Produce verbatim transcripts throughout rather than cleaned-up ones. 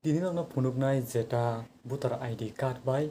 Tini nokno phunuknai jeta voter I D card bai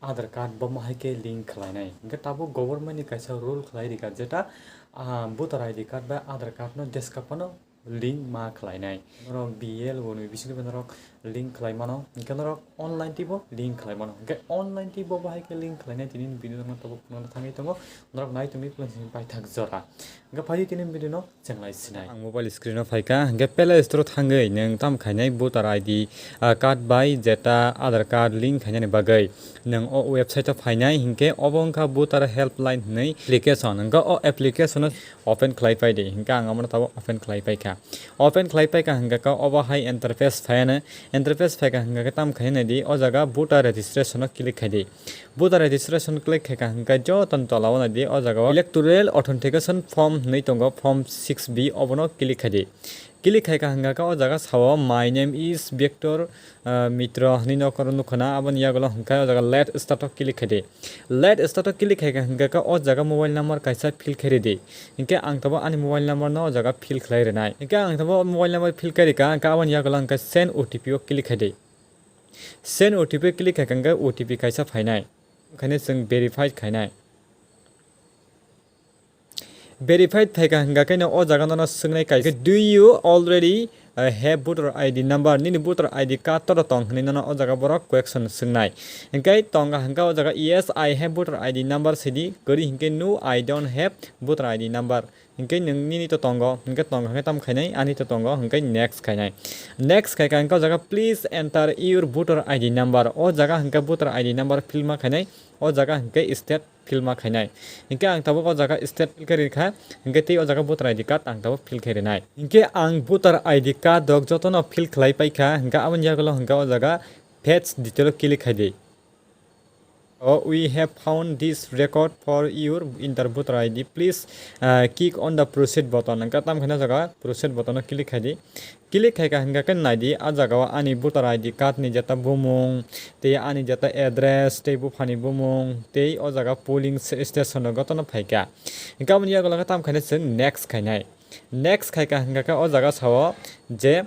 Aadhaar card bo mahai khe link khlainai. Hingkhe tabuk government ni kaisa rule khlai rikha jeta, ah, voter I D card bai Aadhaar card no deska phano link ma khlainai. Norok B L O ni bisingo norok link khlai mano. Hingkhe norok online twi bo link khlai mano. Hingkhe online twi bo bahai khe link khlainai tini video no tabuk phunukna thangwi tongo. Norok nai tongwi paithak jora. Hingkhe phai tini video no chenglai sinai. Ang mobile screen o phaikha, hingkhe Play Store o thangwi nwng tam khainai voter I D, ah, card bai jeta Aadhaar card link khainani bagwi. Nwng o website o phainai, hingkhe obo wngkha Voter Helpline hwnwi application. Hingkhe o application o open khlai pai di. Hingkhe ang omono tabuk open khlai paikha. Open khlai paikha hingkhe obo hai interface phaiano. Interface phaikha hingkhe tam khainai di, o jaga voter registration o click khai di. Voter registration click khaikha hingkhe joto ni tola o nai di, o jaga o electoral authentication form hinwi tongo, form six B, obono click khai di. Click khaikha hingkha khe o jaga sao, "My name is Victor, uh, Mitra" hinwi nokaro nukha na, aboni yagulo hingkhe o jaga "Let's start" o click khai di. "Let's start" o click khaikha hingkha khe o jaga mobile number kaisa fill khai ridi. Hingkhe ang tabuk ani mobile number no o jaga fill khlai rwnai. Hingkhe ang tabuk mobile number fill khai rikha, hingkhe aboni yagulo hingkhe "Send O T P" o click khai di. Send O T P click khaikha hingkhe O T P kaisa phainai. Okhane chwng verified khainai. Verified phaikha hingkha khe o jaga nono swngnai kaisa, "Do you already, uh, have voter I D number?" Nini voter I D card toro tong hinwi nono o jaga borok question swngnai. Hingkhe tonga hingkha o jaga, "Yes, I have voter I D number," sidi. Kwrwi hingkhe, "No, I don't have voter I D number." Hingkhe nwng nini to tongo, hingkhe tongo hingkhe tam khainai, ani to tongo, hingkhe next khainai. Next khaikha hingkhe o jaga, "Please enter your voter I D number." O jaga hingkhe voter I D number fill ma khainai, o jaga hingkhe state fill ma khainai. Hingkhe ang tabuk o jaga state fill khe rikha, hingkhe tei o jaga voter I D card ang tabuk fill khe rinai. Hingkhe ang voter I D card rok jotono fill khlai paikha, hingkhe aboni yagulo hingkhe o jaga fetch detail o click khai di. Oh, "We have found this record for your enter voter I D. Please, uh, click on the proceed button." Hingkhe tam khaina jaga proceed button o click khai di. Click khaikha hingkha khe nai di, a jaga o ani voter I D card ni jeta bumung, tei ani jeta address, tei buphani bumung, tei o jaga polling s-, station rok jotono phaikha. Hingkhe aboni yagulo khe tam khaina chwng next khainai. Next khaikha hingkha khe o jaga sao je,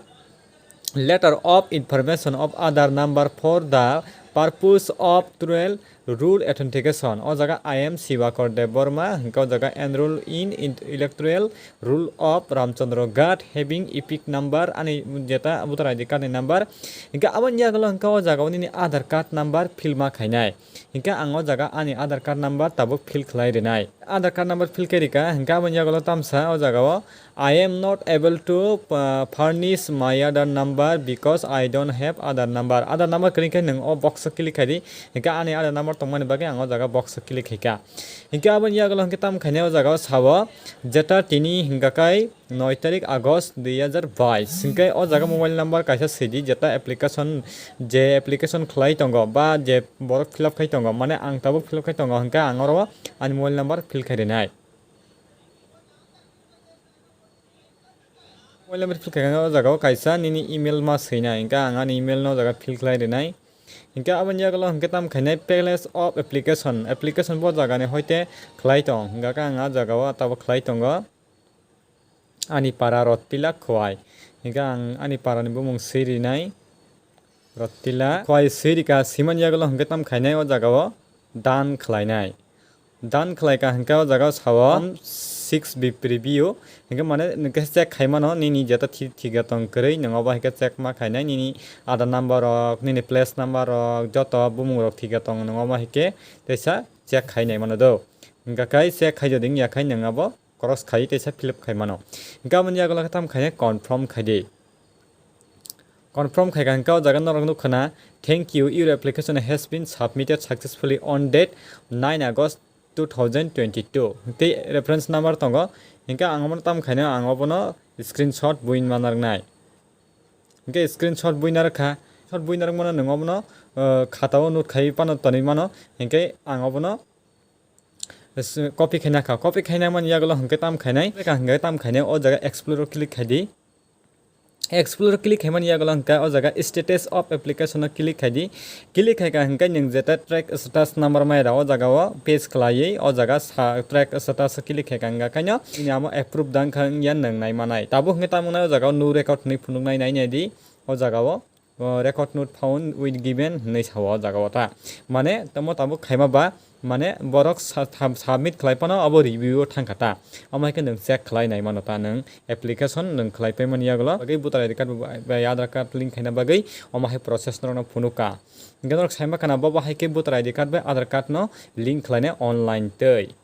"Letter of information of Aadhaar number for the purpose of twelve rule authentication." O jaga, "I am Shivakar Debbarma," hingkhe o jaga, "enroll in, in electoral roll of Ramchandra Ghat having EPIC number," ani jeta voter I D card ni number. Hingkhe aboni yagulo hingkhe o jaga o nini Aadhaar card number fill ma khainai. Hingkhe ang o jaga ani Aadhaar card number tabuk fill khlai rinai. Aadhaar card number fill khe rikha, hingkhe aboni yagulo tamsa o jaga o, "I am not able to, uh, furnish my Aadhaar number because I don't have Aadhaar number." Aadhaar number kwrwi khe nwng o box o click khai di, hingkhe ani Aadhaar number tongmani bagwi ang o jaga box o click khaikha. Hingkhe aboni yagulo hingkhe tam khainai o jaga o sao, jeta tini hingkha khe noi tarik August dui hazar bais. Hingkhe o jaga mobile number kaisa sidi, jeta application, je application khlai tongo ba je borok fill up khai tongo, mane ang tabuk fill up khai tongo, hingkhe ang oro ani mobile number fill khai rinai. Mobile number fill khai khe o jaga o kaisa nini email ma swinai, hingkhe ang ani email no o jaga fill khlai rinai. Hingkhe aboni yagulo hingkhe tam khainai place of application, application bo jaga ni hoite khlai tong, hingkhe ang a jaga o tabuk khlai tongo. Ani para Rotpila Khowai. Hingkhe ang ani para ni bumung swi rinai. Rotpila Khowai swi rikha, swimani yagulo hingkhe tam khainai o jaga o done khlainai. Done khlaikha hingkhe o jaga o sao six B preview. Hingkhe mane hingkhe check khaimano nini jeta thi-, thiga tong kwrwi, nwng obo hingkhe check ma khainai, nini Aadhaar number rok, nini place number rok, joto bumung rok thiga tong, nwng obo hingkhe teisa check khainai mano do. Hingkha khe check khaijading ya khe nwng abo cross khai teisa fill up khai mano. Hingkhe aboni yagulo khe tam khainai confirm khai di. Confirm khai kha hingkhe o jaga norok nukha na, "Thank you, your application has been submitted successfully on date nine August two thousand twenty-two." Tei reference number tongo, hingkhe ang obono tam khainai ang obono screenshot buini ma narwknai. Hingkhe screenshot buini narwkha, shot buini narwkmano nwng obono, uh, khata o note khai phano tonwi mano, hingkhe ang obono s-, copy khaina kha. Copy khaina mani yagulo hingkhe tam khainai. Hingkhe tam khainai o jaga explore o click khai di. Explore click khaimani yagulo hingkhe o jaga status of application o click khai di. Click khai kha hingkhe nwng jeta track status number mai da o jaga o page khlaiwi o jaga sa track status o click khai kha hingkha khaino nini amo approve dang kha wngya nwng nai manai. Tabuk hingkhe tamo nai o jaga o no record hinwi phunuknai nai nai di o jaga o. o record not found with given hinwi sao o jaga o ta. Mane tamo tabuk khaima ba, mane borok sa-, sub-, submit khlai phano abo review o thangkha ta. Omo hai khe nwng check khlai nai mano ta, nwng application nwng khlai paimani yagulo. Bagwi voter I D card bai Aadhaar card link khaina bagwi omo hai process norokno phunukha. Hingke norok sai mankha na, bo bo hai khe voter I D card bai Aadhaar card no link khlainai online tei.